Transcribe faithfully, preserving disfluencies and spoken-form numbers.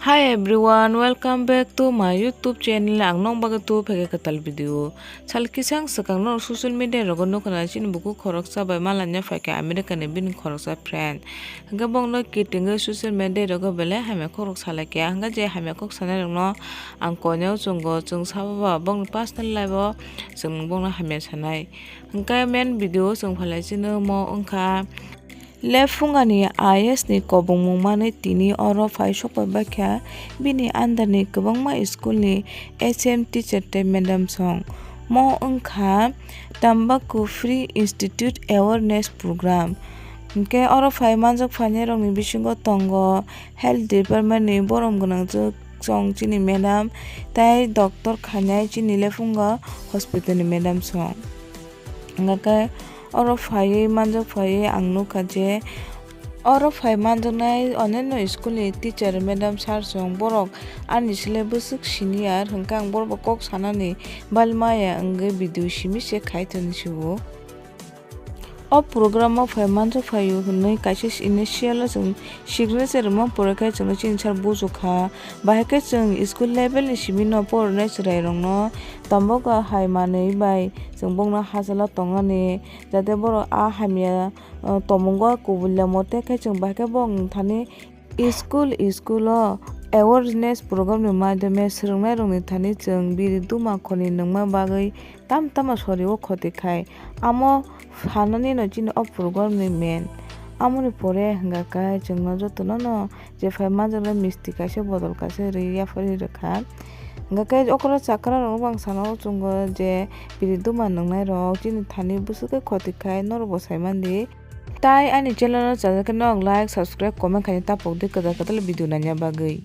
Hi everyone, welcome back to my YouTube channel. Ang nong bagwi tu phege kwtal video. Sal kisang swkang no social media rogo nukha na chini buku khoroksa bai malanya phaikha America ni bini khoroksa friend. Hwnkhe bongno kitingwi social media rogo belai hamya khorok salai kha. Hwnkhe je hamya khorok sanai rokno ang koinao chungo, chwng sabo ba bongni personal life o chwng bongno hamya sanai. Hwnkhe main video chwng phalai chini mo wngkha. Lephungani I A S ni kobongmung manwi tini oro phai sokpai baikha bini under ni kwbangma school ni S M teacher tei madam song. Mo wngkha Tambaku Free Institute Awareness Program. Hwnkhe oro phai manjak phainairokni bisingo tongo health department ni borom gwnangchwk chwng chini madam tei doctor khainai chini Lephungo hospital ni madam song. Hwnkhe oro phaiwi manjak phaiwi ang nukha je oro phai manjaknai oneno school ni teacher madam sir song borok ani slai bwswk senior hwnkhe ang borokbo kok sanani bal maya wngwi video simi se khai toni se o. O program o phai manjak phaio hwnwi kaisa initial o chwng signature rwma pore khe chwngno chini sir bujo kha. Bahai khe chwng school level ni simi no porwnai chwrai rokno tambogo hai manwi bai chwng bongno hachalo tongmani jate borok a hamya, uh, tomungo kubulya mote khe chwng bahai khe bong thani school, school o awareness program ni madhyome swrwngnairokni thani chwng biri duma khorni nungma bagwi tam tama sori o khoti khai. Amo phanani no chini o program ni main. Amoni pore hwnkha khe chwngno jotono no je phai manjaknai misti kaisa bodol kaisa rwi yapharwi rwkha. Hwnkha khe okoro chakra rok bang sana o chwngo je biri duma nungnai rok chini thani bwswk khe khoti khai norok bo sai mandi. Tai ani channel no chajak khe nok like, subscribe, comment khaina tapok di kwtal kwtal video nanya bagwi.